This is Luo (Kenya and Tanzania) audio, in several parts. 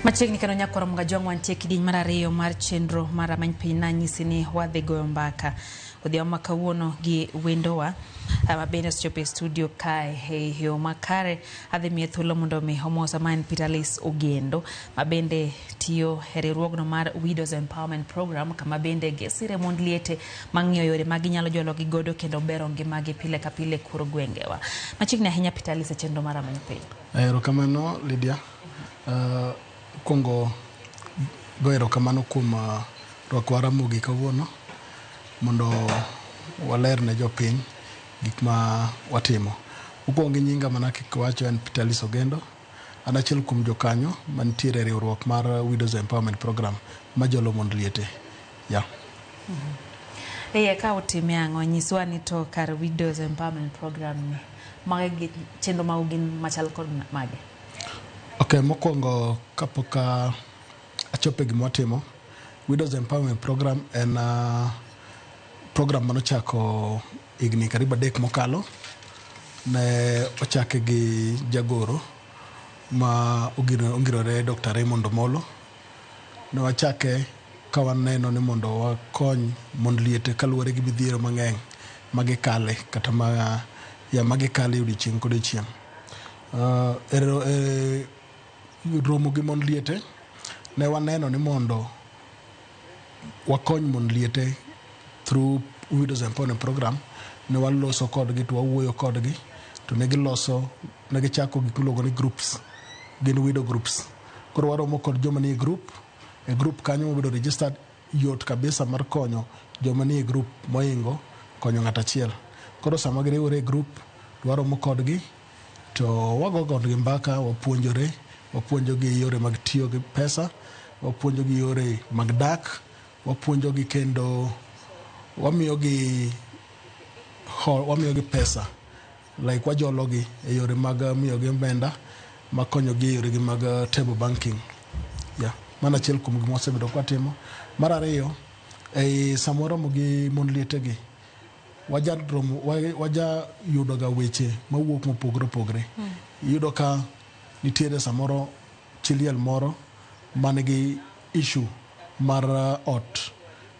Machiegni kendo nyakwar Mgajwang' wantie kidieny mar ariyo mar chenro mar Rameny Piny nanyisi ni wadhi goyo mbaka odhiambo ma kawuono gi wendowa ma bende osechopo e studio kae e yo makare. Adhi miye thuolo mondo mi omosa ma en Peter Alice Ogendo ma bende tiyo e riwruogno mar Widows Empowerment Program kama bende gisire mond liete mang'iyo yore ma ginyalo jologi godo kendo bero ngimagi pile ka pile kor gwengewa. Machiegni ahinya Peter Alice e chenro mar Rameny Piny. Erokamano Lydia. Kuongo go erokamano kuom rwakowa Ramogi kawuono mondo waler ne jopiny gik ma watimo. Mokwongo gi nyinga mana kaka iwacho en Peter Alice Ogendo. An achiel kuom jokanyo mantiere e riwruok mar Widows Empowerment Program majolo mond liete. Yeah. Iye ka utime ang'o? Nyiswa ni to kar Widows Empowerment Program ni mage gi chenro magu gin machal kod mage? Ok, mokwongo kapok achopo e gima watimo, Widows Empowerment Program en program manochako higni karibu 3 mokalo. Ne ochake gi jagoro ma ongirore Dr. Raymond Omolo. Ne wachake ka waneno ni mondo wakony mond liete kaluwore gi midhiero mang'eny magikale kata ma ya magikale odiochieng' kodiochieng'. E romo gi mond liete ne waneno ni mondo wakony mond liete through Widows Empowerment Program. Ne waloso kodgi to wawuoyo kodgi to ne giloso, ne gichako gik miluongo ni groups, gin widow groups. Koro waromo kod joma nie group, e group kanyo mobedo registered yot kabisa mar konyo joma nie group moingo konyo ng'ato achiel. Koro sama giriwore e group to waromo kodgi to wago kodgi mbaka, wapuonjore, wapuonjogi yore mag tiyo gi pesa, wapuonjogi yore mag dak, wapuonjogi kendo wamiyogi wamiyogi pesa like wajologi e yore mag miyogi omenda makonyogi e yoregi mag table banking. Yeah, mano achiel kuom gima wasebedo kwatimo. Mar ariyo, ei sama waromo gi mond lietegi, waja romo, waja yudoga weche mawuok mopogore opogore. Iyudo ka nitiere samoro chi liel moro man gi issue mar ot.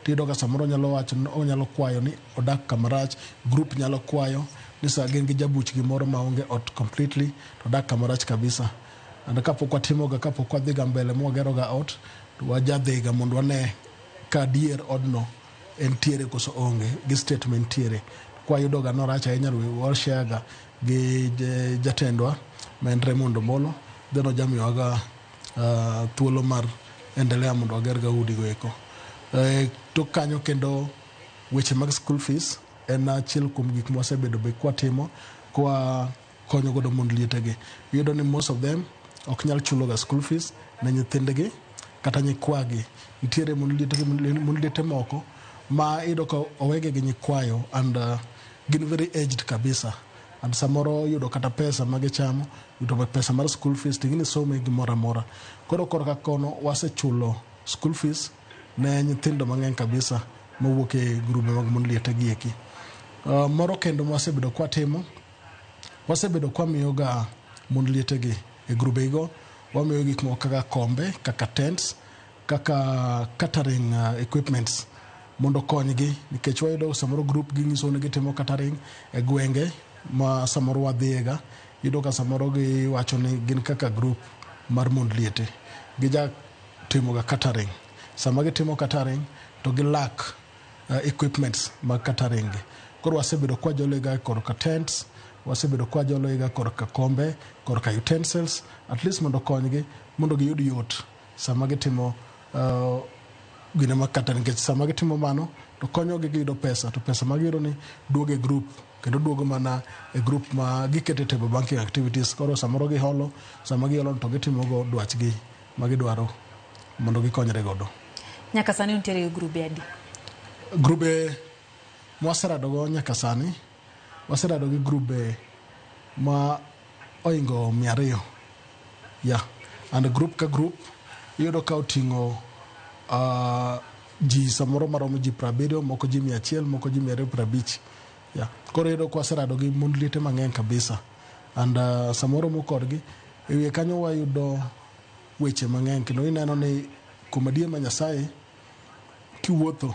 Tiyudo ka samoro onyalo wacho, onyalo kwayo ni odak kama rach, group nyalo kwayo ni sa gin gi jabuchgi moro maonge ot completely to odak kama rach kabisa. And kapok watimoga, kapok wadhiga mbele mwagero ga ot, to wajadhiga mondo wane ka adier odno entiere koso onge gi state mentiere. Kwayudo ga norach ahinya to washare ga gi jatendwa ma en Raymond Omolo, then ojamiyowa ga thuolo mar endelea mondo wager ga udi go eko. Tok kanyo kendo weche mag school fees en achiel kuom gik mwasebedo be kwatimo kwa konyo godo mond lietegi. Iyudo ni most of them ok nyal chulo ga school fees ne nyithindgi kata nyikwagi. Nitiere mond liete moko ma iyudo ka owegi gi nyikwayo and gin very aged kabisa. And samoro yudo kata pesa ma gichamo, yudo pesa mar school fees to gini somo e gimoro amora. Koro korka kono wasechulo school fees ne nyithindo mang'eny kabisa mowuok e grube mag mond liete gi eki. Moro kendo mwasebedo kwatimo, wasebedo kwamiyoga mond lietegi e grube go, wamiyo gik moko kaka kombe, kaka tents, kaka catering equipments mondo okonygi nikech wayudo samoro group ginyiso ni gitimo catering e gwenge ma samoro wadhiyega. Iyudo ka samoro giwacho ni gin kaka group mar mond liete. Gija timoga catering. Sama gitimo catering to gi lack equipments mag catering gi. Koro wasebedo kwajolega korka tents, wasebedo kwajologa korka kombe, korka utensils, at least mondo okonygi mondo giyud yot sama gitimo gine mag catering nikech sama gitimo mano to konyogi giyudo pesa to pesa ma giyudo ni duogo e group kendo duogo mana e group ma giketo e table banking activities. Koro samoro giholo, sama giholo to gitimogo dwachgi ma gidwaro mondo gikonyre godo. Nyaka sani untiere gi grube adi? Grube mwaserado go nyaka sani, waserado gi grube ma oingo 200. Yeah. And group ka group iyudo ka oting'o ji samoro maromo ji 70, moko ji 100, moko ji 250. Yeah. Koro iyudo ka waserado gi mond liete mang'eny kabisa. And sama waromo kodgi, e wiye kanyo wayudo weche mang'eny kendo ineno ni kuom adier ma Nyasaye kiwuotho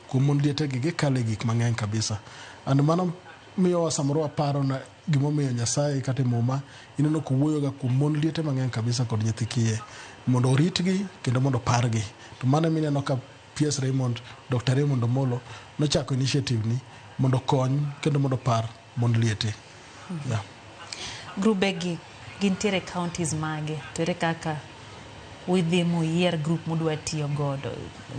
kuom mond liete gi gikalo e gik mang'eny kabisa. And mano miyowa samoro waparo na gimomiyo Nyasaye kata e Muma ineno kowuoyo ga kuom mond liete mang'eny kabisa kod nyithi kiye mondo oritgi kendo mondo opargi. To mano emineno ka PS Raymond, Dr. Raymond Omolo nochako initiative ni mondo okony kendo mondo opar mond liete. Yeah. Grube gi gintiere counties mage to ere kaka udhi muyier group mudwa tiyo godo?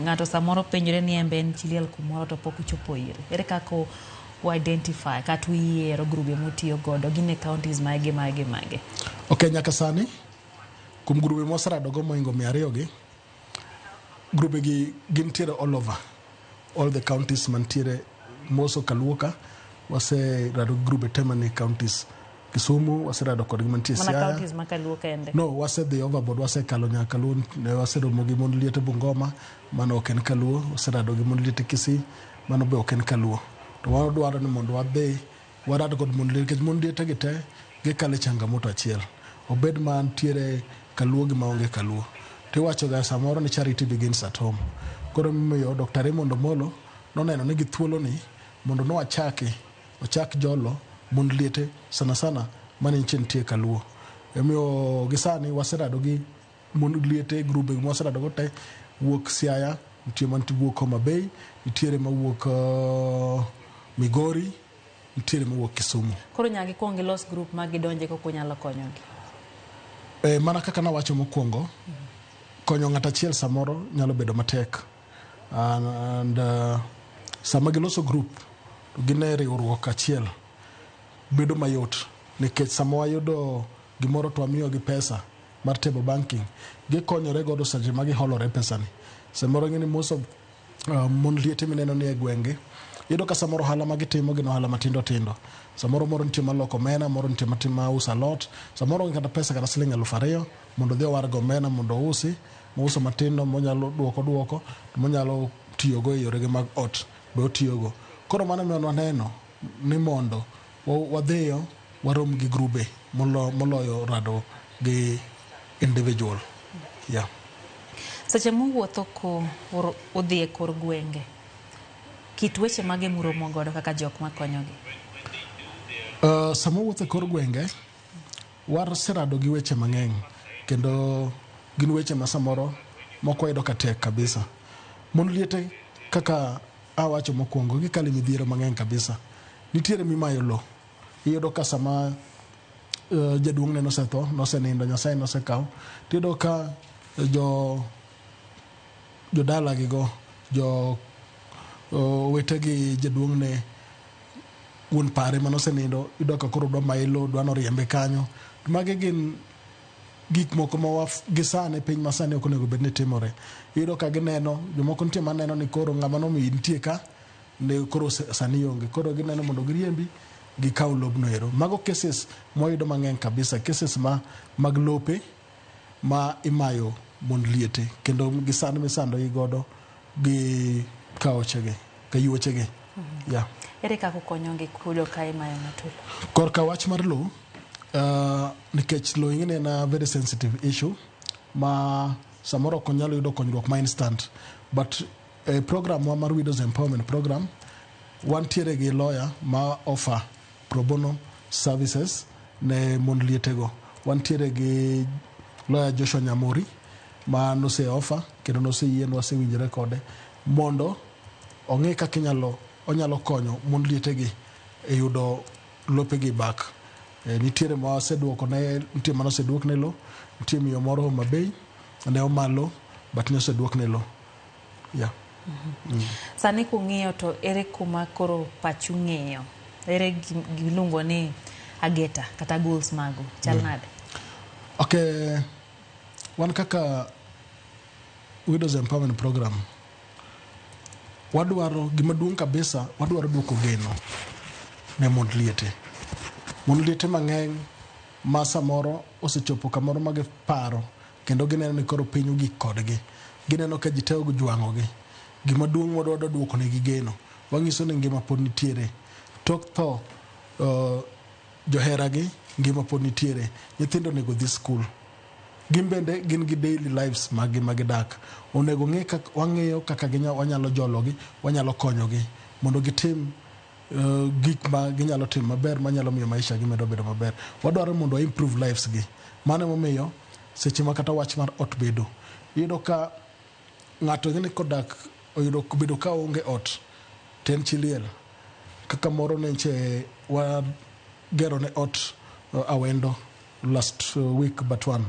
Ng'ato samoro penjore ni en be en chi liel kumoro to pok ochopo ire. Ere kaka u identify kata uyiero grube mutiyo godo gin e counties mage mage mage? Ok, nyaka sani kuom grube mwaseradogo mohingo 200 gi, grube gi gintiere all over all the counties mantiere moso Kaluo ka. Waserado gi grube te manie counties Kisumu, waserado kodgi mantie Mana Siaya. counties ma Kaluo kende? No, wasedhi overboard, wasekalo nyaka Kaluo, ne waseromo gi mond liete Bungoma, mano ok en Kaluo. Waserado gi mond liete Kisii, mano be ok en Kaluo. To wadwaro ni mondo wadhi warad kod mond liete, nikech mond liete gi te gikalo e changamoto achiel. Obed mantiere Kaluo gi maonge Kaluo. Tiwacho ga samoro ni charity begins at home. Koro emomiyo Dr. Raymond Omolo noneno ni gi thuolo ni mondo nwachaki ochak jolo mond liete sana sana mane nitie Kaluo. Emomiyo gi sani waserado gi mond liete, grube mwaserado go te wuok Siaya, nitie mantie wuok Homa Bay, nitiere mawuok Migori, nitiere mawuok Kisumu. Koro nyaka gikuong gilos group ma gidonje koka unyalo konyogi. Mana kaka nawacho mokwongo, konyo ng'ato achiel samoro nyalo bedo matek. And sama giloso group to gin e riwruok achiel bedo mayot nikech sama wayudo gimoro to wamiyogi pesa mar table banking, gikonyore godo seche ma giholore pesani. Samoro ing'e ni most of mond liete mineno ni e gwenge, iyudo ka samoro ohala ma gitimo gin ohala matindo tindo. Samoro moro nitie maloko omena, moro nitie mauso alot, samoro onge kata pesa kata siling 2000 mondo odhi owar go omena mondo ousi, mouso matindo monyalo duoko duoko, monyalo tiyogo e yorege mag ot be otiyogo. Koro mano emiyo waneno ni mondo wadhiyo warom gi grube moloyo rado gi individual. Yeah. Seche muwuotho ko udhi e kor gwenge, kit weche mage muromo godo kaka jok makonyogi? Sama wuotho e kor gwenge, waserado gi weche mang'eny kendo gin weche ma samoro moko wayudo ka tek kabisa. Mond liete kaka awacho mokwongo gikalo e midhiero mang'eny kabisa. Nitiere mimayo lo. Iyudo ka sama jaduong'ne nosetho, nosenindo, Nyasaye nosekawo, tiyudo ka jo jodalagigo, jo owetegi jaduong'ne wuon pare manosenindo, iyudo ka koro dwa maye lo, dwa noriembe kanyo. Magi gin gik moko ma gi sani piny masani ok onego bed ni timore. Iyudo ka gineno, jomoko nitie maneno ni koro ng'ama nomiyi nitie ka, ne koro sani onge. Koro gineno mondo giriembi, gikaw lobno ero. Mago cases mwayudo mang'eny kabisa, cases ma mag lope ma imayo mond liete kendo gi sand misando gi godo gi kaochegi, kayuochegi. Yeah. Ere kaka ukonyogi kuyudo ka imayo ng'ato lo? Korka wach mar lo, nikech lo ing'e ni en a very sensitive issue ma samoro ok onyal yudo konyruok ma instant, but e program wa mar Widows Empowerment Program wantiere gi lawyer ma offer pro bono services ne mond lietego. Wantiere gi lawyer Joshua Nyamori ma nose offer kendo noseyie wasewinjore kode mondo ong'e kaka inyalo onyalo konyo mond lietegi e yudo lopegi back. Nitiere ma waseduoko ne, nitie mane oseduok ne lo, nitie miyo moro Homa Bay ne oma lo but ne oseduok ne lo. Yeah. Sani kung'iyo to ere kuma koro pachu ng'iyo? Ere gimiluongo ni agenda kata goals magu? Chal nade? Okay, wan kaka Widows Empowerment Program wadwaro gima duong' kabisa, wadwaro duoko geno ne mond liete. Mond liete mang'eny ma samoro osechopo kamoro ma giparo kendo gineno ni koro piny ogik kodgi. Gineno ka ji te ojwang'ogi. Gima duong' wadwaro duoko negi geno. Wang'iso ni ngima pod nitiere. Tok tho joheragi, ngima pod nitiere. Nyithindo onego dhi skul. Gin bende gin gi daily lives mag gi magidak. Onego ng'e kaka wang'iyo kaka wanyalo jologi, wanyalo konyogi mondo gitim gik ma ginyalo timo maber manyalo miyo maisha gi medo bedo maber. Wadwaro mondo wa improve lives gi. Mano emomiyo seche ma kata wach mar ot bedo, iyudo ka ng'ato ing'eni kodak oyudo bedo ka oonge ot to en chi liel. Kaka moro neche wagero ne ot Awendo last week but one,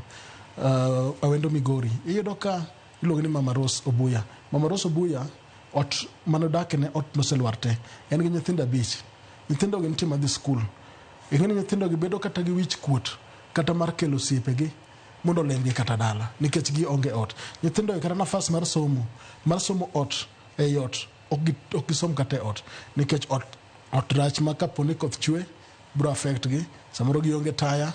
Awendo Migori. Iyudo ka iluonge ni Mama Rose Obuya. Mama Rose Obuya ot manodake ne ot noselwar te. En gi nyithindo 5. Nyithindo gi nitie madhi skul. Ing'e ni nyithindo gi bedo kata gi wich kuot kata mar kelo osiepegi mondo olemgi kata dala nikech gionge ot. Nyithindo gi kata nafas mar somo, mar somo ot ei ot ok gisom kata e ot nikech ot ot rach ma kapo ni koth chwe bro affect gi, samoro gionge taya.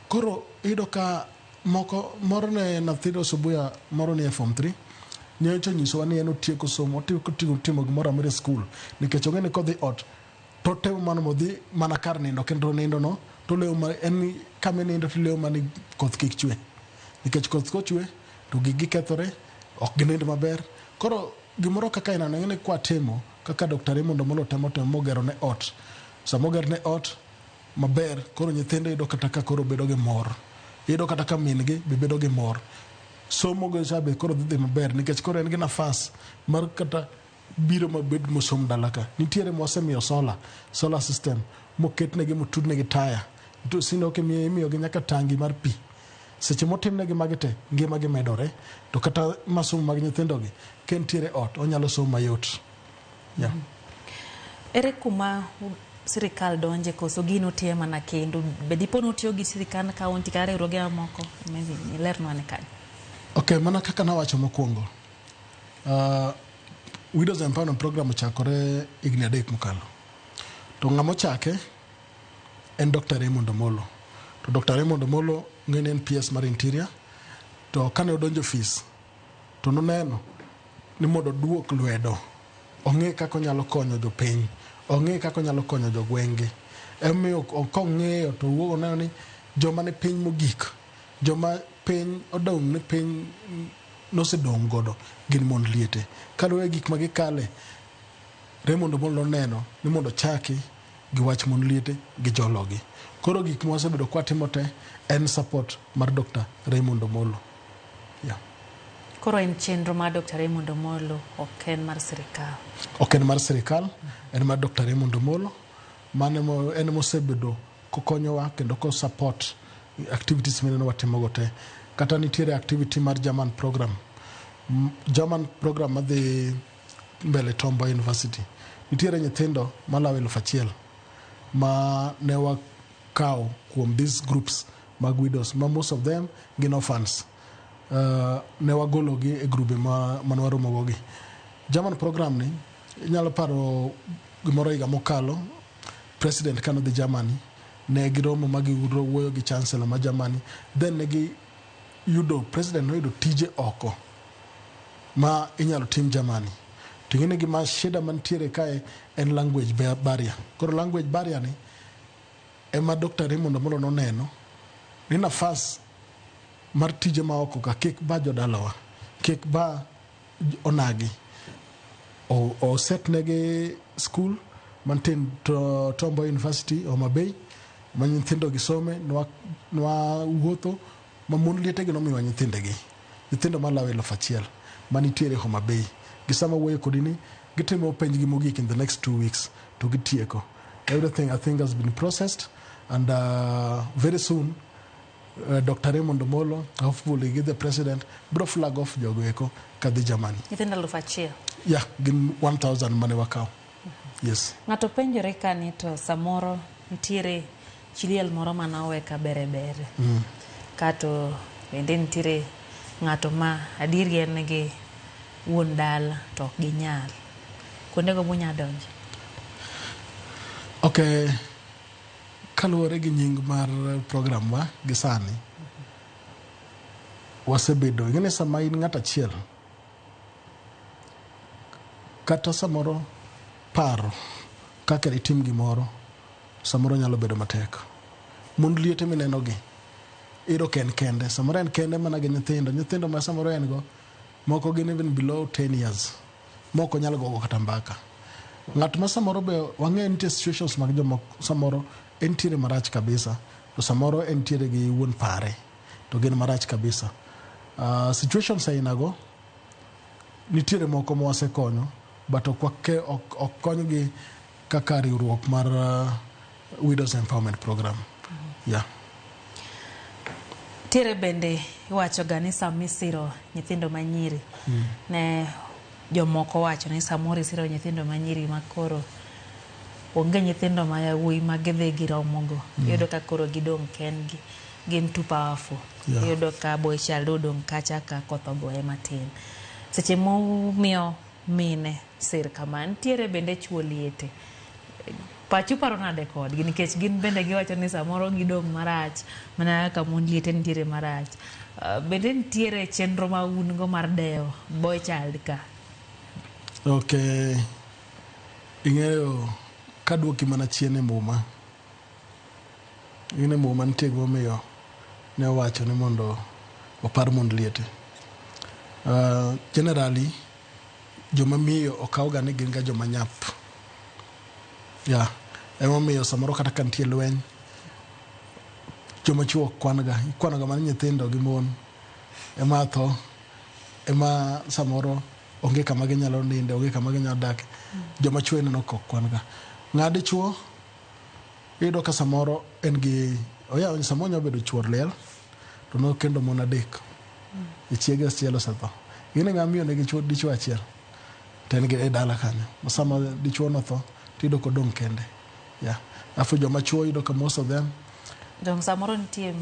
Koro iyudo ka moko moro ne nyathi Rose Obuya moro ni e form 3 nyocha onyisowa ni en otieko somo, otieko timo gimoro amora e skul nikech ong'e ni kodhi ot to otemo mana modhi mana kar nindo kendo nindo no to olewo ma en kama inindo to ilewo mana ni koth kik chwe nikech koth kochwe to gigi kethore, ok ginind maber. Koro gimoro kaka inano ing'e ni kwatimo kaka Dr. Raymond Omolo temo temo mogero ne ot, sama oger ne ot maber koro nyithindo yudo kata ka koro bedo gi mor, iyudo kata ka min gi be bedo gi mor. Somo go cha be koro dhi maber nikech koro en gi nafas mar kata biro mabed mosom dala ka. Nitiere mwasemiyo solar, solar system moketnegi motudnegi taya. To sino imiyogi nyaka tangi mar pi. Seche motimnegi magi te, ngima gi medore. To kata masomo mag nyithindogi, ka entiere ot, onyalo somo mayot. Yeah. Ere kuma sirikal donje koso gino utiyo mana kendu? Be dipo ni utiyo gi sirikand kaunti kata riwruoge mamoko? Maybe ilernwa ane kanyo. Okay, mana kaka nawacho mokwongo, Widows Empowerment Program ochakore higni 3 mokalo. To ng'ama ochake en Dr. Raymond Omolo. To Dr. Raymond Omolo ng'e ni en PS mar Interior. To kane odonjo ofis, to noneno ni mondo oduok lwedo, ong'e kaka onyalo konyo jopiny, ong'e kaka onyalo konyo jogweng'gi. Emomiyo kong'iyo to owuok oneno ni joma ni piny mogik, joma piny odong' ni piny nosedong' godo gin mond liete. Kaluwore gi gik ma gikale, Raymond Omolo noneno ni mondo ochaki gi wach mond liete gi jologi. Koro gik ma wasebedo kwatimo te en support mar Dr. Raymond Omolo. Yeah. Koro en chenro mar Dr. Raymond Omolo, ok en mar sirikal. Ok en mar sirikal, en mar Dr. Raymond Omolo. Mano en mosebedo kokonyowa kendo ko support activities mineno watimogo te. Kata nitiere activity mar German program. German program madhi mbele Tom Mboya University. Nitiere nyithindo malawo 1000 ma ne wakawo kuom these groups mag widows ma most of them gin orphans. Ne wagologi e grube ma mane waromogo gi. German program ni inyalo paro gimoro higa mokalo, president kanodhi Germany, ne giromo ma giwuoyo gi chancellor ma Germany, then ne giyudo, president noyudo tije oko ma inyalo tim Germany. To ing'e ni gima shida mantiere kae en language barrier. Koro language barrier ni ema Dr. Raymond Omolo noneno ni nafas mar tije ma oko ka kik ba jodalawa, kik ba onagi. O set negi school mantie to Tom Mboya University Homa Bay ma nyithindo gi some nwa wuotho ma mon liete gi nomiyowa nyithindegi. Nyithindo malawo 1000 manitiere Homa Bay. Gi sama wuoyo kodi ni gitimo penj gi mogik in the next 2 weeks to gitieko. Everything I think has been processed and very soon Dr. Raymond Omolo, hopefully gi the president, bro flag off jogo eko kadhi Germany. Nyithindo 1000. Yeah, gin 1000 mane wakawo. Yes. Ng'ato penjore ka ni to samoro nitiere chi liel moro mane owe ka bere bere. Kato bende nitiere ng'ato ma adieri en gi wuon dala to ok ginyal. Kuondego bunya donje. Okay, kaluwore gi nying mar program wa gi sani, wasebedo, ing'e ni sama in ng'at achiel, kata samoro paro kaka ditim gimoro, samoro nyalo bedo matek. Mond liete mineno gi, Iyudo ka en kende, samoro en kende mana gi nyithindo, nyithindo ma samoro en go moko gin even below 10 years, mok onyal gogo kata mbaka. Ng'at ma samoro be wang'eyo nitie situations mag joma samoro entiere marach kabisa, to samoro entiere gi wuon pare to gin marach kabisa. Situations ainago nitiere moko ma wasekonyo, but ok konygi kaka riwruok mar Widows Empowerment Program. Yeah. Nitiere bende iwacho ga ni sama isiro nyithindo manyiri, ne jomoko wacho ni samoro isiro nyithindo manyiri ma koro onge nyithindo ma yawuoyi ma gidhi giromogo. Iyudo ka koro gidong' kendgi, gin too powerful. Iyudo ka boy child odong' kacha ka koth ogoye matin. Seche mumiyo mine sir kama, nitiere bende chuo liete. Pachu paro nade kodgi? Nikech gin bende giwacho ni samoro gidong' marach mana kaka mon liete nitiere marach. Bende nitiere chenro ma un go mar dewo boy child ka? Okay. Ing'eyo kaduoki mana chien e Muma. Ing'e Muma nitie gimomiyo ne owacho ni mondo opar mond liete. Generally, joma miyo okaw ga ni gin ga joma nyap. Yeah. Emomiyo samoro kata ka nitie lweny, joma chuo ok kwan ga. Ikwano ga mana nyithindo gi mon ema tho, ema samoro onge kama ginyalo ninde, onge kama ginyalo dake. Joma chuo ineno ka ok kwan ga. Ng'a dichuo, iyudo ka samoro en gi, oya, samoro nyalo bedo chuor liel, to nokendo mon adek. Chiege achiel osetho. Ing'e ng'ama miyo nigi dichuo achiel, to en gi e dala kanyo. Ma sama dichuo notho, tiyudo kodong' kende. Yeah. Alafu joma chuo iyudo ka most of them Dong' samoro nitie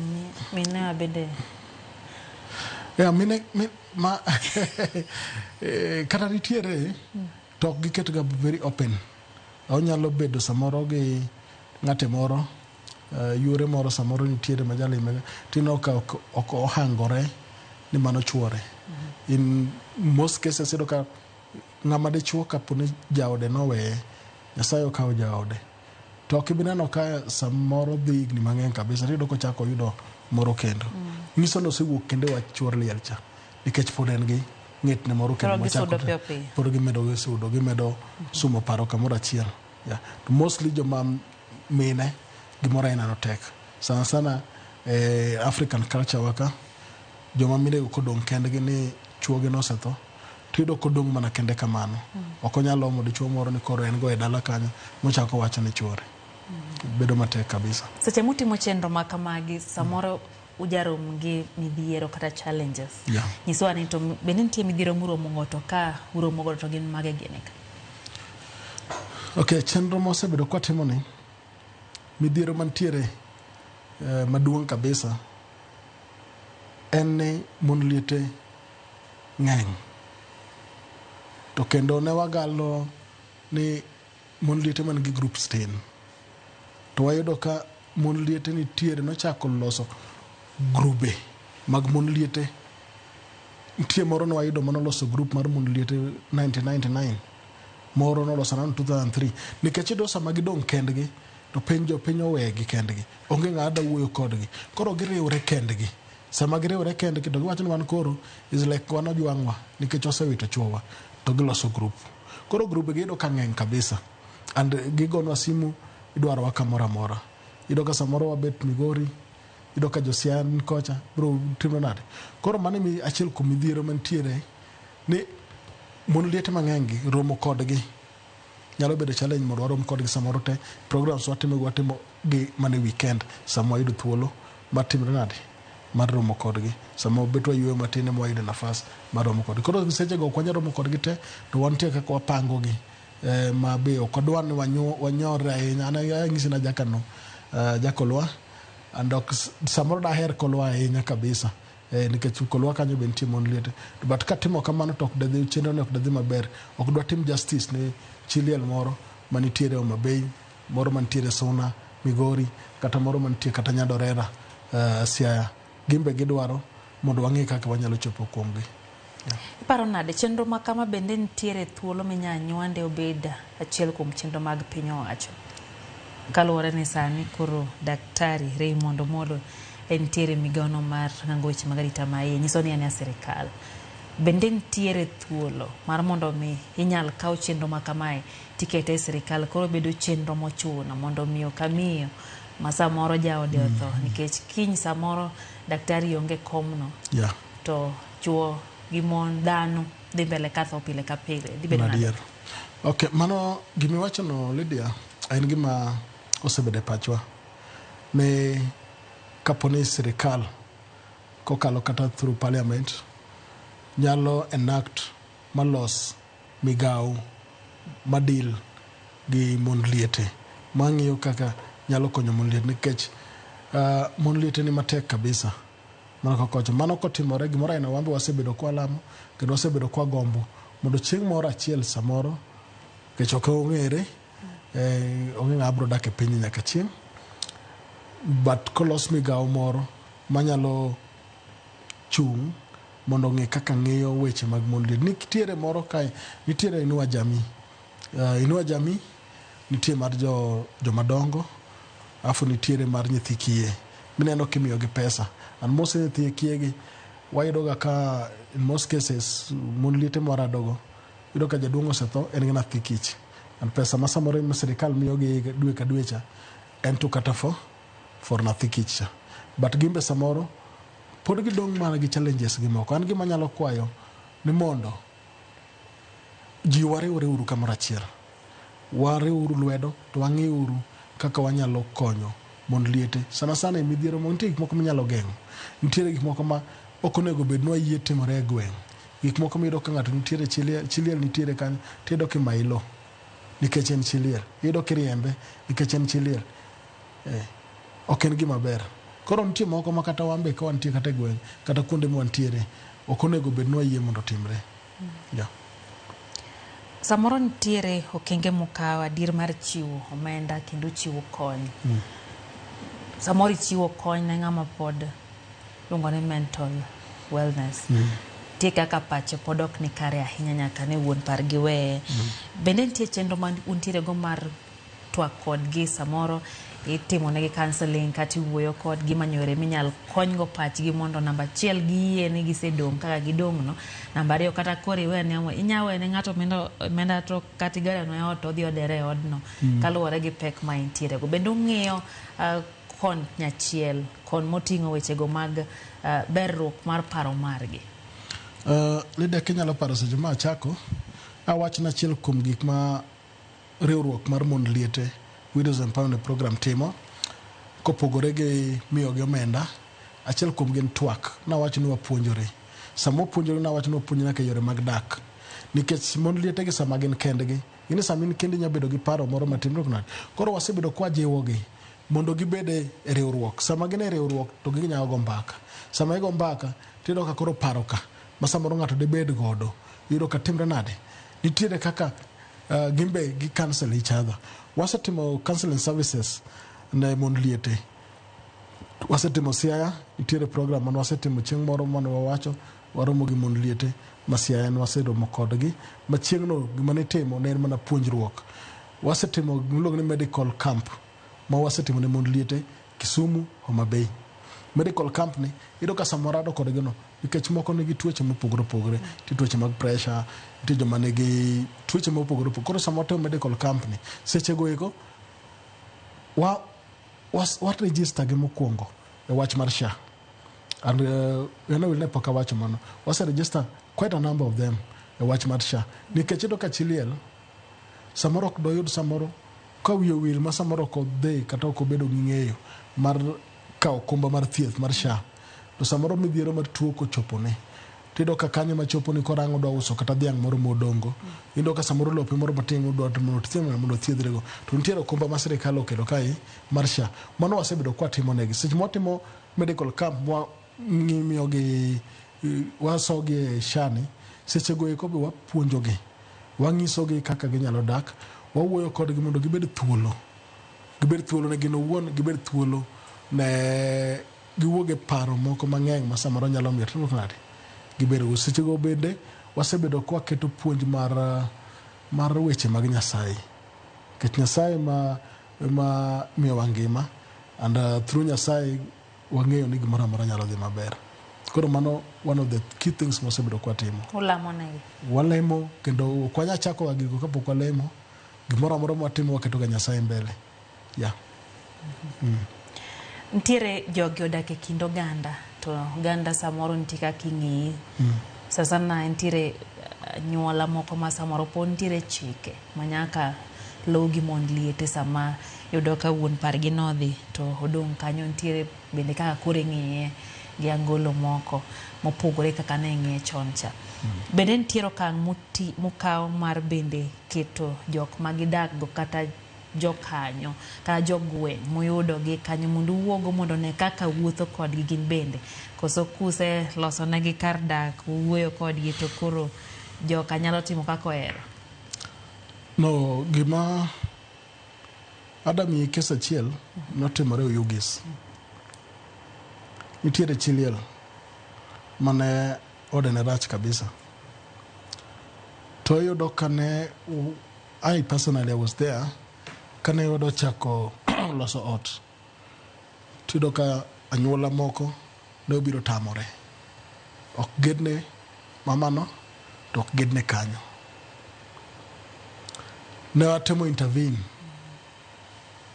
mine ma bende. Yeah, mine, ma kata nitiere to ok giket ga very open. Onyalo bedo samoro gi ng'ate moro, yuore moro samoro nitiere ma jalime, tineno ka ok ohangore ni mano chuore. In most cases iyudo ka ng'ama dichuo kapo ni jaode noweye, Nyasaye okawo jaode, to ok ibi neno ka samoro dhi higni mang'eny kabisa, tiyudo kochako oyudo moro kendo. Nyiso ni osewuok kendo e wach chuor liel cha, nikech pod en gi ng'etne moro kendo. Koro gisudo piyo piyo. Pod gimedo gisudo, gimedo sumo paro kamoro achiel. Yeah. To mostly joma mine gimoro aina no tek. Sana sana African culture wa ka, joma mine go kodong' kendgi ni chuogi nosetho, tiyudo kodong' mana kende kamano. Ok onyal omo dichuo moro ni koro en go e dala kanyo mochako wacho ni chuore. Bedo matek kabisa. Seche mutimo chenro ma kamagi, samoro ujarom gi midhiero kata challenges. Nyisowa ni to bende nitie midhiero muromo go, to ka uromo go to gin mage gini ka? Okay, chenro mosebedo kwatimo ni, midhiero mantiere maduong' kabisa en ni mon liete ng'eny. To kendo ne wagalo ni mon liete man gi groups tin. To wayudo ka mon liete nitiere nochako loso grube mag mon liete. Nitie moro ne wayudo manoloso group mar mon liete 1999. Moro noloso around 2003. Nikech iyudo sama gidong' kendgi, to piny jopiny owegi kendgi. Onge ng'ama da wuoyo kodgi. Koro giriwre kendgi. Sama giriwre kendgi to giwacho ni wan koro is like wan ojwang'wa nikech wasewito chuowa, to giloso group. Koro grube gi iyudo ka ng'eny kabisa. And gigonwa simu, idwarowa kamoro amora. Iyudo ka samoro wabet Migori, iyudo ka jo Siaya ni kocha, biro timo nade. Koro mano e achiel kuom midhiero mantiere ni mon liete mang'eny gi romo kodgi nyalo bedo challenge mondo warom kodgi samoro te. Programs watimo go, watimo gi mana e weekend sama wayudo thuolo mar timre nade mar romo kodgi. Sama wabet wayueyo matin ema wayudo nafas mar romo kodgi. Koro seche go ok wanyal romo kodgi te, to wantie kaka wapango gi, ma be ok wadwar ni wanyorre ahinya. An anyisi ni ajakano, jakolwa, and ok samoro daher kolwa ahinya kabisa, nikech kolwa kanyo be nitie mon liete. But katimo kamano to ok dadhi, chenro ni ok dadhi maber. Ok dwa tim justice ne chi liel moro manitiere Homa Bay, moro mantiere Suna, Migori, kata moro mantie kata Nyadorera, Siaya. Gin be gidwaro mondo wang'e kaka wanyalo chopo kuomgi. Yeah. Iparo nade chenro ma kama bende nitiere thuolo minya nywande obed achiel kuom chenro mag piny owacho? Kaluwore ni sani koro Daktari Raymond Omolo Entiere migawono mar rango weche mag arita maiye nyiso ni en e sirikal. Bende nitiere thuolo mar mondo mi inyal kaw chenro ma kamae tikete e sirikal koro bedo chenro mochuno mondo miyo ka miyo ma samoro jaode otho nikech kiny samoro daktari onge komno to chuo gi mon dhano dhi mbele katho pile ka pile dhi bedo nade? Adier. Okay, mano gimiwachono Lydia en gima osebedo e pachwa ni kapo ni sirikal kokalo kata through parliament nyalo enact malos migawo madil gi mond liete mang'iyo kaka nyalo konyo mond liete nikech mond liete ni matek kabisa mano kaka wacho mano kotimore gimoro aina wan be wasebedo kwalamo kendo wasebedo kwagombo mondo chieng' moro achiel samoro nikech ok ong'ere onge ng'ama biro dak e piny nyaka chieng' but kolos migawo moro manyalo chung' mondo ong'e kaka ng'iyo weche mag mond liete. Nitiere moro kae, nitiere Inua Jamii. Inua Jamii nitie mar jo jomadongo alafu nitiere mar nyithi kiye mineno kimiyogi pesa and most nyithi kiye gi wayudo ga ka in most cases mon liete mwaradogo iyudo ka jaduong' osetho en gi nyathi kich and pesa ma samoro ma sirikal miyogi dwe ka dwe cha en to kata for nyathi kich cha but gin be samoro pod gidong' mana gi challenges gi moko. An gima anyalo kwayo ni mondo ji wariwre uru kamoro achiel. Wariwuru lwedo to wang'iuru kaka wanyalo konyo mond liete. Sana sana e midhiero nitie gik moko minyalo geng'o. Nitiere gik moko ma ok onego bed ni wayie timore e gweng'. Gik moko miyudo ka ng'ato nitiere chi liel nitiere kanyo tiyudo kimaye lo nikech en chi liel. Iyudo kiriembe nikech en chi liel. Ok en gima ber. Koro nitie moko ma kata wan be ka wantie kata e gweng' kata kuonde mwantiere ok onego bed ni wayie mondo otimre. Yeah. Samoro nitiere okenge mukawo adier mar chiwo omenda kendo chiwo kony. Samoro ichiwo kony ne ng'ama pod iluongo ni mental wellness. Nitie kaka pache pod ok ni kare ahinya nyaka ne wuon pargi weye. Bende nitie chenro ma untiere go mar twak kodgi samoro itimo negi counseling kata iwuoyo kodgi manyo yore minyal konygo pachgi mondo namba achiel giyie ni gisedong' kaka gidong' no. Namba ariyo kata koro iwene inya wene ng'ato omenda to kata igado ne ot to odhi odere e odno kaluwore gi pek ma entiere go. Bende ung'iyo kon nyachiel kon moting'o wechego mag berruok mar paro margi. Lydia kinyalo paro seche ma achako awachna achiel kuom gik ma riwruok mar mond liete Widows Empowerment Program timo kopogore gi miyogi omenda achiel kuom gin twak nawacho ni wapuonjore sama wapuonjore nawacho ni wapuonjore nyaka yore mag dak nikech mond liete gi sama gin kendgi gini sama in kendi inya bedo gi paro moro matin nade koro wasebedo kwajiwogi mondo gibed e riwruok sama gin e riwruok to ginyalo go mbaka sama igo mbaka tiyudo ka koro paro ka ma samoro ng'ato dibed godo iyudo ka timre nade nitiere kaka gin be gi counsel each other wasetimo counseling services ne mond liete wasetimo Siaya nitiere program mane wasetimo chieng' moro mane wawacho waromo gi mond liete ma Siaya ne waseromo kodgi ma chieng'no gima nitimo ne en mana puonjruok wasetimo gimiluongo ni medical camp ma wasetimo ne mond liete Kisumu, Homa Bay. Medical camp ni iyudo ka sama warado kodgi no nikech moko nigi tuoche mopogore opogore nitie tuoche mag pressure nitie joma nigi tuoche mopogore opogore koro sama watimo medical camp ni sechego eko wa register gi mokwongo e wach mar SHA and en ne pok awacho mano wase register quite a number of them e wach mar SHA nikech iyudo ka chi liel samoro ok doyud samoro ka wiye owil ma samoro ok odhi kata ok obedo gi ng'eyo mar kawo okumba mar thieth mar SHA to samoro midhiero mar tuo kochopone tiyudo ka kanyo machoponi korango odwa uso kata dhiang' moro modong'go iyudo ka samoro lope moro matin modwa mondo othiedhrego to nitiere okumba ma sirikal okelo kae mar SHA mano wasebedo kwatimo negi seche mwatimo medical camp miyogi wasogi e SHA ni sechego eko be wapuonjogi wang'isogi kaka ginyalo dak wawuoyo kodgi mondo gibed thuolo gibed thuolo ne gin owuon gibed thuolo ne giwuog e paro moko mang'eny ma samoro nyalo miyo timruok nade gibedo go sechego bende wasebedo kwaketo puonj mar weche mag Nyasaye nikech Nyasaye ma miyowa ngima and through Nyasaye wang'eyo ni gimoro amora nyalo dhi maber. Koro mano one of the key things mosebedo kwatimo. Ulamo negi. Walemo kendo ok wanyal chako ga gigo kapok walemo. Gimoro amora mwatimo waketo ga Nyasaye mbele. Yeah. Nitiere jogi odak e kind oganda to oganda samoro nitie kaka ing'iyi. Sasana nitiere anyuola moko ma samoro pod nitiere chike ma nyaka luw gi mond liete sama yudo ka wuon pargi nodhi to odong' kanyo nitiere bende kaka koro ing'iye gi angolo moko mopogore kaka ne ing'iye chon cha. Bende nitiere okang' mukawo mar bende keto jok ma gidak go kata jokanyo kata jogweng' muyudo gi kanyo mondo uwuogo mondo one kaka wuotho kodgi gin bende koso kuse loso negi kar dak uwuoyo kodgi to koro joka nyalo timo kaka ohero. No, gima adamiyi case achiel notimore Oyugis. Nitiere chi liel mane ode ne rach kabisa. To iyudo kane I personally I was there kane wadwa chako loso ot. Tiyudo ka anyuola moko ne obiro tamore. Ok gedne mamano to ok gedne kanyo. Ne watemo intervene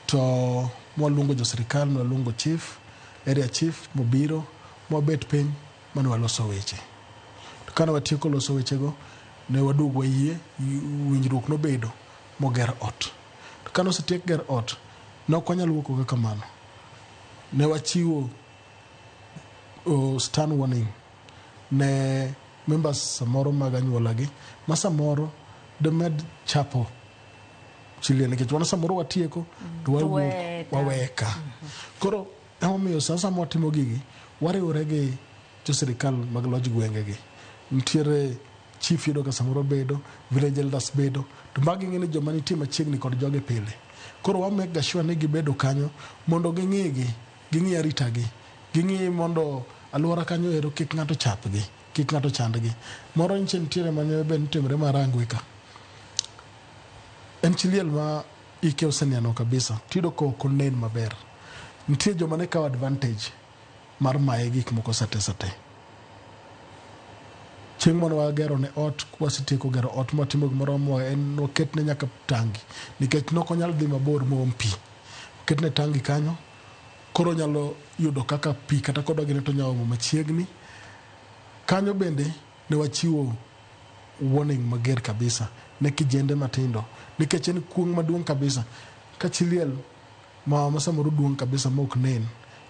to mwaluongo jo sirikal, mwaluongo chief, area chief mobiro mwabet piny mane waloso weche. To kane watieko loso wechego, ne waduogo wayie, winjruok nobedo moger ot. To kane osetiek ger ot, ne ok wanyal wuok kaka kamano. Ne wachiwo stern warning ne members samoro mag anyuola gi ma samoro demed chapo chi liel nikech wan samoro watieko to wawuok waweka. Koro emomiyo sa sama watimo gigi wariwore gi jo sirikal mag loj gwenge gi. Nitiere chief yudo ka samoro bedo, village elders bedo, to magi ing'e ni joma nitie machiegni kod jogi pile. Koro wa make sure ni gibedo kanyo mondo ging'i gi, ging'i arita gi, ging'i mondo alwora kanyo ero kik ng'ato chapgi, kik ng'ato chandgi. Moro nyicha nitiere mane be notimore Marangwe ka. En chi liel ma ike oseniano kabisa, tiyudo ka ok onen maber. Nitie joma ne kawo advantage mar maye gik moko sate sate. Chieng' mane wagero ne ot, wasetieko gero ot mwatimo gimoro en waketne nyaka tangi nikech nok onyal dhi mabor moom pi. Oketne tangi kanyo, koro onyalo yudo kaka pi kata kodwa gine to onyalo omo machiegni. Kanyo bende ne wachiwo warning mager kabisa ne kijende matindo nikech en kuong' maduong' kabisa ka chi liel ma samoro duong' kabisa ma ok nen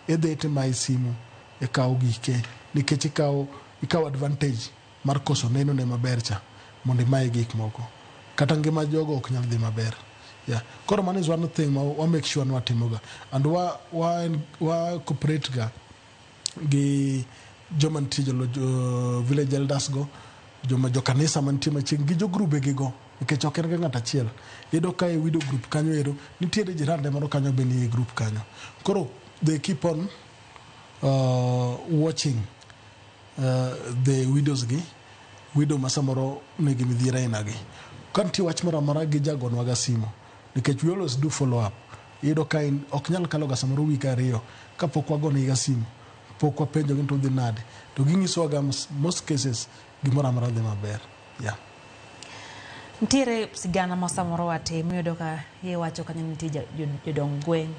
idhi timaye simu ikawo gike nikech ikawo advantage mar koso neno ne maber cha mondo imaye gik moko kata ngima jogo ok nyal dhi maber. Yeah. Koro mano is one thing ma wa make sure ni watimoga and wa cooperate ga gi joma nitie jo village elders go, joma jo kanisa mantie machiegni gi jo grube gi go nikech ok en ga ng'ato achiel. Iyudo ka e widow group kanyo ero nitiere jirande moro kanyo be nie group kanyo. Koro they keep on watching the widows gi widow ma samoro nigi midhiero aina gi. Ka nitie wach moro amora gijagonwa ga simu nikech we always do follow up. Iyudo ka in ok nyal kalo ga samoro week 2 kapok wagonegi ga simu pok wapenjo gi ni to udhi nade to ginyisowa ga most cases gimoro amora dhi maber. Yeah. Nitiere sigana ma samoro watimo iyudo ka iwacho kanyo ni nitie jodong gweng',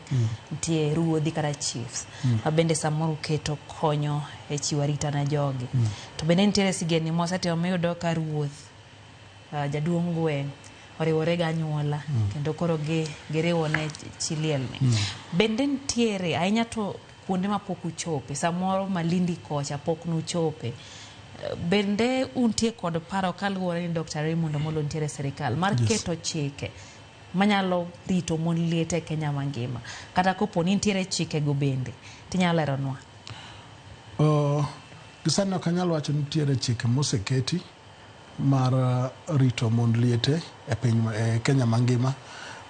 nitie ruodhi kata chiefs ma bende samoro uketo konyo e chiwo arita ne jogi. To bende nitiere sigendni mwasetimo miyudo ka ruoth, jaduong' gweng' oriwore gi anyuola kendo koro giriwo ne chi liel ni. Bende nitiere ahinya to kuonde ma pok uchope, samoro Malindi kocha pok nuchope. Bende untie kod paro kaluwore ni Dr. Raymond Omolo nitiere e sirikal mar keto chike manyalo rito mon liete e Kenya mangima kata kopo ni nitiere chike go bende tinyalo leronwa. Gisani ok anyal wacho ni nitiere chike moseketi mar rito mond liete e piny e Kenya mangima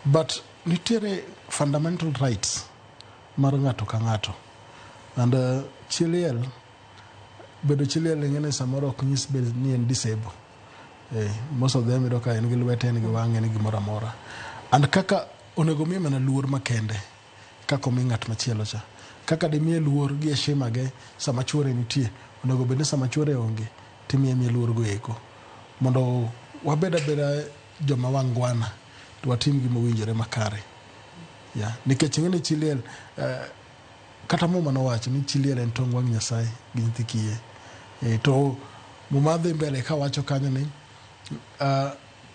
but nitiere fundamental rights mar ng'ato ka ng'ato and chi liel bedo chi liel ing'e ni samoro ok nyis bed ni en disable. Most of them iyudo ka en gi lwete, en gi wang'e, en gi gimoro amora. And kaka onego miye mana luor makende kaka omi ng'at machielo cha. Kaka dimiye luor gi heshima ge sama chuore nitie, onego bed ni sama chuore onge timiye miye luor go eko. Mondo wabed abeda joma wangwana to watim gima owinjore makare. Yeah. Nikech ing'e ni chi liel kata Muma nowacho ni chi liel en tong wang' Nyasaye gi nyithi kiye. To Muma dhi mbele kawacho kanyo ni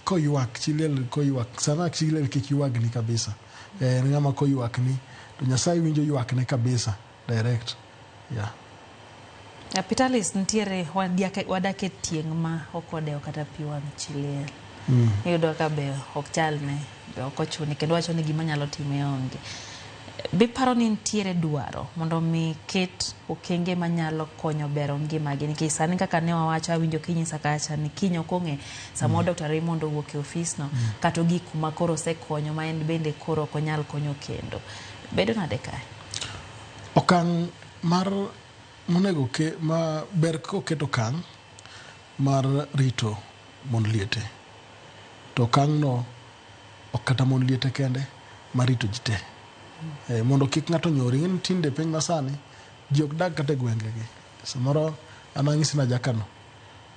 koywak chi liel koywak sana chi liel kik ywagni kabisa. En ng'ama koywakni to Nyasaye winjo ywakne kabisa direct. Yeah. Pitalis nitiere wadak e tieng' ma ok odewo kata pi wang' chi liel. Iyudo ka be ok chalne, be ok ochune kendo wacho ni gima nyalo time onge. Biparo ni nitiere dwaro mondo mi ket okenge manyalo konyo bero ngimagi nikech sani kaka ne wawacho awinjo kinyisa kacha ni kiny ok ong'e samoro Dr. Raymond owuok e ofisno kata ogik kuma koro osekonyo ma en bende koro ok onyal konyo kendo. Bedo nade kae? Okang' mar monego ke ma ber koket okang' mar rito mond liete. To okang' no ok kata mond liete kende, mar rito ji te. Mondo kik ng'ato nyori. Ing'e ni tinde piny masani ji ok dag kata e gwenge gi. Samoro an anyisi ni ajakano.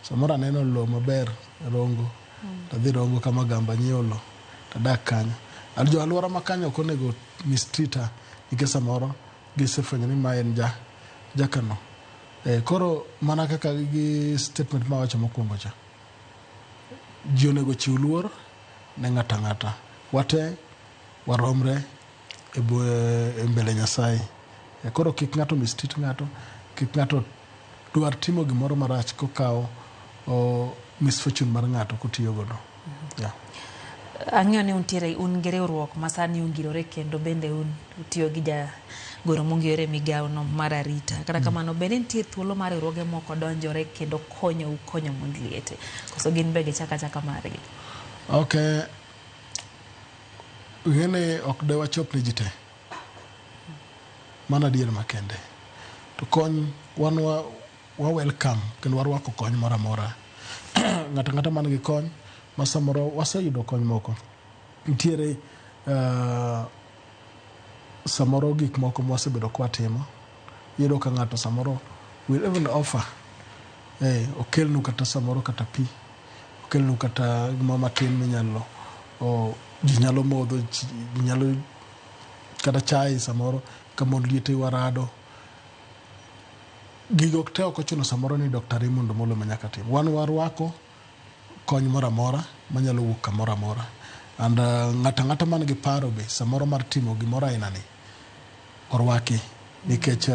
Samoro aneno lo maber Rongo. Tadhi Rongo kama gamba anyiewo lo tadak kanyo. Jo aluora ma kanyo ok onego mistreat nikech samoro gisefwenyo ni ma en jakano. Koro mana kaka gi statement mawacho mokwongo cha. Ji onego chiw luor ne ng'ato ang'ata. Wate waromre e mbele Nyasaye. Koro kik ng'ato mistreat ng'ato, kik ng'ato dwar timo gimoro marach kokawo misfortune mar ng'ato kotiyo godo. Yeah. Ang'eyo ni untiere un gi riwruok ma sani ongirore kendo bende un utiyo gi jagoro mongirore e migawo no mar arita. Kata kamano bende nitie thuolo mar riwruoge moko donjore kendo konyou konyo mond liete. Koso gin be gichako achaka margi? Okay. Ing'e ok de wachop ne ji te. Mano adier makende. To kony wan wa welcome kendo warwako kony moro amora. Ng'ato ang'ata man gi kony ma samoro waseyudo kony moko. Nitiere samoro gik moko mwasebedo kwatimo. Iyudo ka ng'ato samoro will even offer okelnu kata samoro kata pi, okelnu kata gimoro matin minyalo ji nyalo modho, ji nyalo kata chai samoro ka mond liete warado. Gigo te ok ochuno samoro ni Dr. Raymond Omolo ema nyaka tim. Wan warwako kony moro amora manyalo wuok kamoro amora. And ng'ato ang'ata man gi paro be samoro mar timo gimoro aina ni orwaki nikech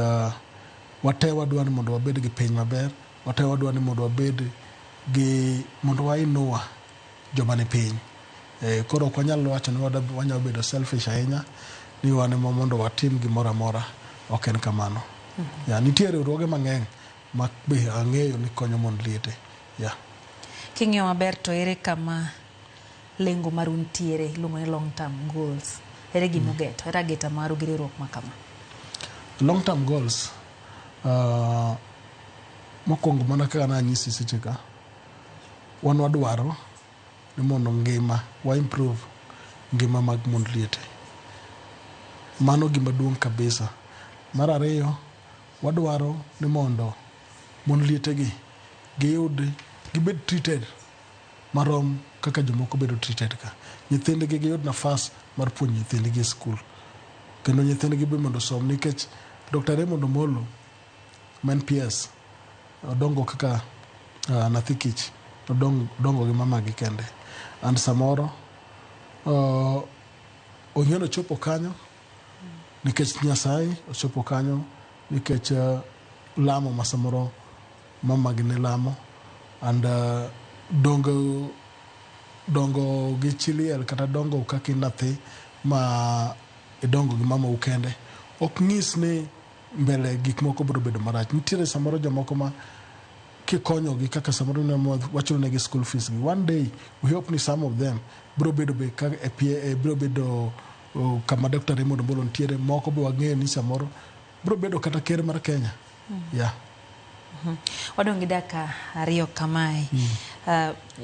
wate wadwa ni mondo wabed gi piny maber, wate wadwa ni mondo wabed gi mondo wainua joma ni piny. Koro ok wanyal wacho ni wanyalo bedo selfish ahinya ni wan ema mondo watim gimoro amora. Ok en kamano. Yeah, nitie riwruoge mang'eny ma be ang'eyo ni konyo mond liete. Yeah. King'iyo maber to ere kama lengo maru nitiere iluongo ni long term goals. Ere gima ugeto? Ere ageta maru gi riwruok ma kama? Long term goals mokwongo mana kaka nanyisi seche ka, wan wadwaro ni mondo ngima wa improve ngima mag mond liete. Mano gima duong' kabisa. Mar ariyo, wadwaro ni mondo mond liete gi giyud gibed treated marom kaka jomoko bedo treated ka. Nyithindgi giyud nafas mar puonjo nyithindgi e skul. Kendo nyithindgi be mondo osom nikech Dr. Raymond Omolo ma en PS odongo kaka nyathi kich. Odongo gi mamagi kende. And samoro ong'e ni ochopo kanyo nikech Nyasaye ochopo kanyo nikech lamo ma samoro mamagi ne lamo and dongo gi chi liel kata dongo kaka in nyathi ma idongo gi mamau kende ok nyis ni mbele gik moko biro bedo marach. Nitiere samoro jomoko ma kikonyogi kaka samoro ne wachulo negi school fees gi. One day we hope ni some of them biro bedo be ka e biro bedo kama Dr. Raymond Omolo nitiere. Moko be wang'eyo ni samoro biro bedo kata ker mar Kenya. Yeah. Wadong' gi dakika 2 kamae.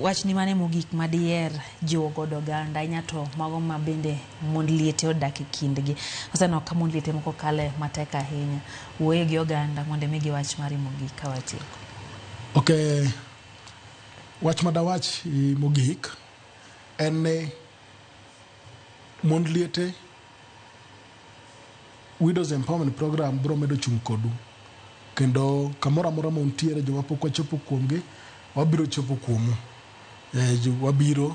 Wachni mane mogik madiher jiwo godo oganda ahinya to mago ma bende mond liete odak e kindgi. Waseneno ka mond liete moko kale matek ahinya. Wuoye gi oganda mondo imigi wach mari mogik ka watieko. Ok, wach madawach mogik en ni mond liete Widows Empowerment Program biro medo chung' kodu kendo kamoro amora ma untiere joma pok wachopo kuomgi wabiro chopo kuomu. Wabiro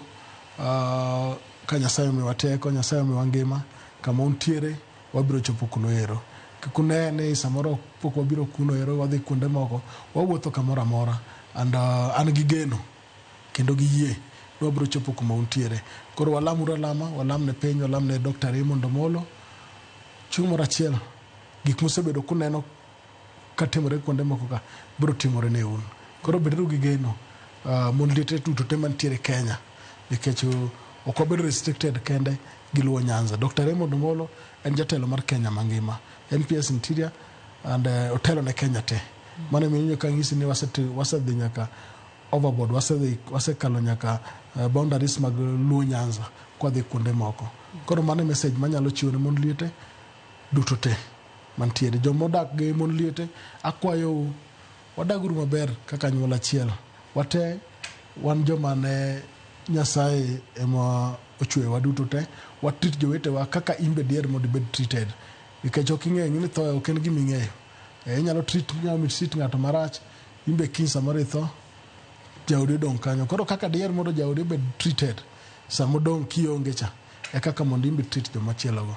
ka Nyasaye omiwa teko, Nyasaye omiwa ngima, kama untiere wabiro chopo kuno ero. Kik une ni samoro pok wabiro kuno ero wadhi kuonde moko, wawuotho kamoro amora and an gi geno kendo gi yie ni wabiro chopo kuma untiere. Koro walamuru alama, walam ne piny, walam ne Dr. Raymond Omolo. Chieng' moro achiel gik mosebedo kuneno katimore kuonde moko ka biro timore ne un. Koro beduru gi geno mond liete duto te mantiere Kenya nikech ok wabedo restricted kende gi Luo Nyanza. Dr. Raymond Omolo en jatelo mar Kenya mangima, NPS Interior and otelo ne Kenya te. Mano emomiyo kanyisi ni wasedhi nyaka overboard, wasekalo nyaka boundaries mag Luo Nyanza kwadhi kuonde moko. Koro mano e message manyalo chiwo ne mond liete duto te mantiere. Joma odak gi mond liete akwayou wadaguru maber kaka anyuola achiel. Wate wan joma ne Nyasaye ema ochweyowa duto te. Wa treat jowetewa kaka in be diher mondo ibed treated. Nikech ok ing'eyo ni tho ok en gima ing'eyo. Inyalo treat, inyalo mistreat ng'ato marach, in be kiny samoro itho, jaodi odong' kanyo. Koro kaka diher mondo jaodi obed treated sama odong' kionge cha, e kaka mondo in be treat joma chielo go.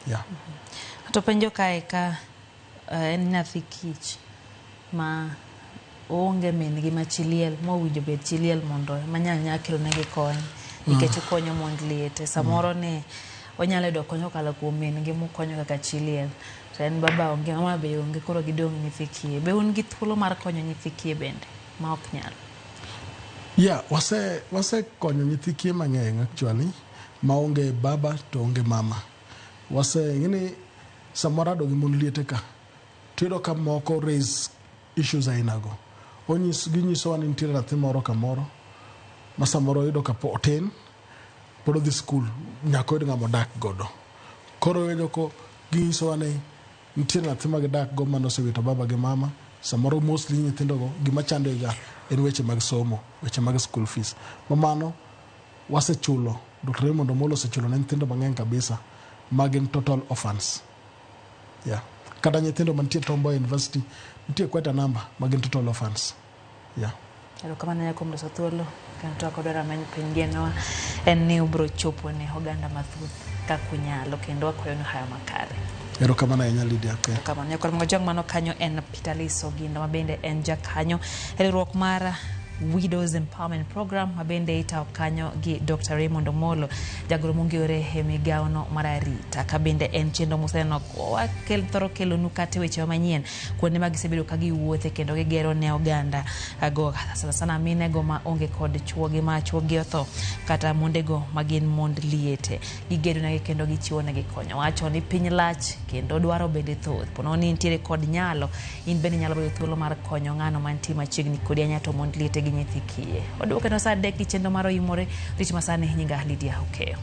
Yeah. To penjo kae ka en nyathi kich ma oonge min gi ma chi liel mowinjo bed chi liel mondo ema nyal kelo negi kony nikech okonyo mond liete. Samoro ni onyalo yudo kony kokalo kuom min gi mokonyo kaka chi liel. To en baba onge, mama be onge, koro gidong' nyithi kiye. Be un gi thuolo mar konyo nyithi kiye bende ma ok nyal? Yeah, wase konyo nyithi kiye mang'eny actually maonge baba to onge mama. Wase ng'eni samoro ado gi mond liete ka tiyudo ka moko raise issues aina go. Ginyisowa ni nitiere nyathi moro kamoro ma samoro oyudo ka otin pod odhi skul nyaka oyud ng'ama odak godo. Koro iwinjo ko ginyisowa ni nitiere nyathi ma gidak go manosewito baba gi mama samoro mostly nyithindo go gima chando ga en weche mag somo, weche mag school fees. Ma mano wasechulo, Dr. Raymond Omolo osechulo ne nyithindo mang'eny kabisa ma gin total orphans. Yeah. Kata nyithindo mantie Tom Mboya University nitie quite a number ma gin total orphans. Yeah. Erokamano ahinya kuom loso thuolo kendo twak kodwa rameny piny. Genowa en ni ubiro chopo ne oganda mathoth kaka unyalo kendo wakwayo ni hayo makare. Erokamano ahinya Lydia. Okay. Erokamano. Nyakwar Mojong mano kanyo en Peter Liso Ogindo ma bende en jakanyo e riwruok mar Widows Empowerment Program ma bende itayo kanyo gi Dr. Raymond Omolo, jagoro mong'ere e migawo no mar arita. Ka bende en chenro moseneno thoro kelonu kata weche manyien kuonde ma gisebedo ka giwuothe kendo gigero ne oganda go sana sana mine go ma onge kod chuogi ma chuogi otho kata mondego ma gin mond liete. Gigedo negi kendo gichiwo negi kony. Wacho ni piny lach kendo dwaro bende thoth. Po nono ni intiere kod nyalo, in bende inyalo bedo thuolo mar konyo ng'ano mantie machiegni kodi ahinya to mond liete gi nyithi kiye. Waduogo kendo saa 3 gi chenro mar Oimore. Rich masani nyinga Lydia Okeyo.